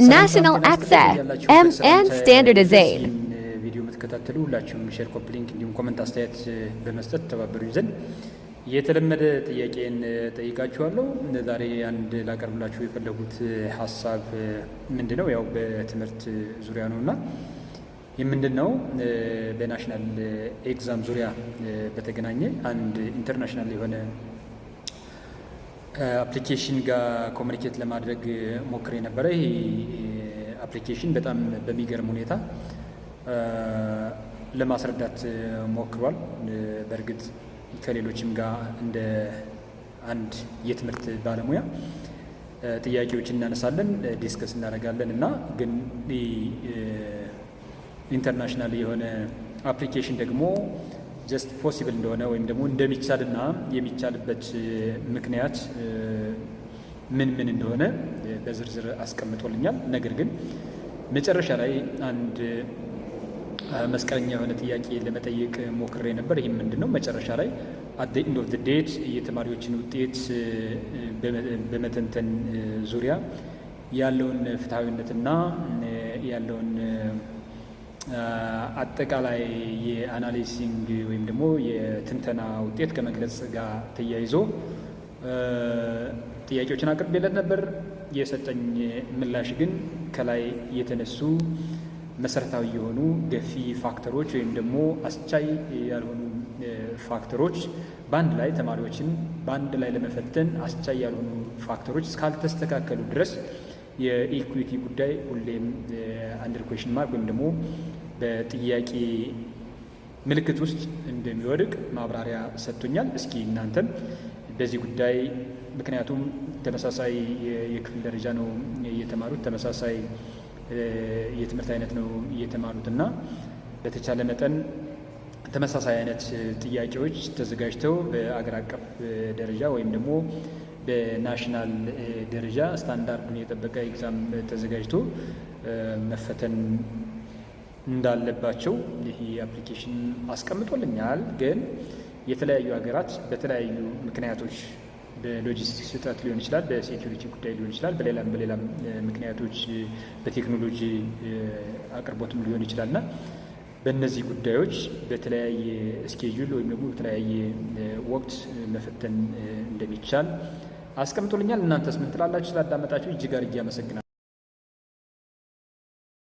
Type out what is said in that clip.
National access, M and standardization. ይህን ቪዲዮ የምትከታተሉ ሁላችሁም share፣ copy link እንዲሁም comment አስተያየት በመስጠት ተባበሩኝ ዘንድ የተለመደ ጥያቄን ጠይቃችኋለሁ። ዛሬ አንድ ላቀርብላችሁ የፈለጉት ሀሳብ ምንድን ነው? ያው በትምህርት ዙሪያ ነው እና ይህ ምንድን ነው? በ national exam ዙሪያ በተገናኘ አንድ international የሆነ application ጋር communicate ለማድረግ ሞክሬ ነበረ። ይህ application በጣም በሚገርም ሁኔታ ለማስረዳት ሞክሯል። በእርግጥ ከሌሎችም ጋር እንደ አንድ የትምህርት ባለሙያ ጥያቄዎች እናነሳለን፣ discuss እናደርጋለን እና ግን international የሆነ application ደግሞ just possible እንደሆነ ወይም ደግሞ እንደሚቻልና የሚቻልበት ምክንያት ምን ምን እንደሆነ በዝርዝር አስቀምጦልኛል። ነገር ግን መጨረሻ ላይ አንድ መስቀለኛ የሆነ ጥያቄ ለመጠየቅ ሞክሬ ነበር። ይህም ምንድን ነው? መጨረሻ ላይ at the end of the date የተማሪዎችን ውጤት በመተንተን ዙሪያ ያለውን ፍትሐዊነትና ያለውን አጠቃላይ የ analyzing ወይም ደግሞ የትንተና ውጤት ከመግለጽ ጋር ተያይዞ ጥያቄዎችን አቅርቤለት ነበር። የሰጠኝ ምላሽ ግን ከላይ የተነሱ መሰረታዊ የሆኑ ገፊ factor ኦች ወይም ደግሞ አስቻይ ያልሆኑ factor ኦች፣ በአንድ ላይ ተማሪዎችን በአንድ ላይ ለመፈተን አስቻይ ያልሆኑ factor ኦች እስካልተስተካከሉ ድረስ የ equity ጉዳይ ሁሌም under question mark ወይም ደግሞ በጥያቄ ምልክት ውስጥ እንደሚወድቅ ማብራሪያ ሰጥቶኛል። እስኪ እናንተም በዚህ ጉዳይ፣ ምክንያቱም ተመሳሳይ የክፍል ደረጃ ነው የተማሩት፣ ተመሳሳይ የትምህርት አይነት ነው የተማሩት እና በተቻለ መጠን ተመሳሳይ አይነት ጥያቄዎች ተዘጋጅተው በአገር አቀፍ ደረጃ ወይም ደግሞ በ national ደረጃ ስታንዳርዱን የጠበቀ exam ተዘጋጅቶ መፈተን እንዳለባቸው ይህ application አስቀምጦልኛል። ግን የተለያዩ ሀገራት በተለያዩ ምክንያቶች በሎጂስቲክስ እጥረት ሊሆን ይችላል፣ በ security ጉዳይ ሊሆን ይችላል፣ በሌላም በሌላም ምክንያቶች በቴክኖሎጂ አቅርቦትም ሊሆን ይችላል እና በእነዚህ ጉዳዮች በተለያየ schedule ወይም ደግሞ በተለያየ ወቅት መፈተን እንደሚቻል አስቀምጦልኛል። እናንተስ ምን ትላላችሁ? ስላዳመጣችሁ እጅግ አድርጌ አመሰግናለሁ።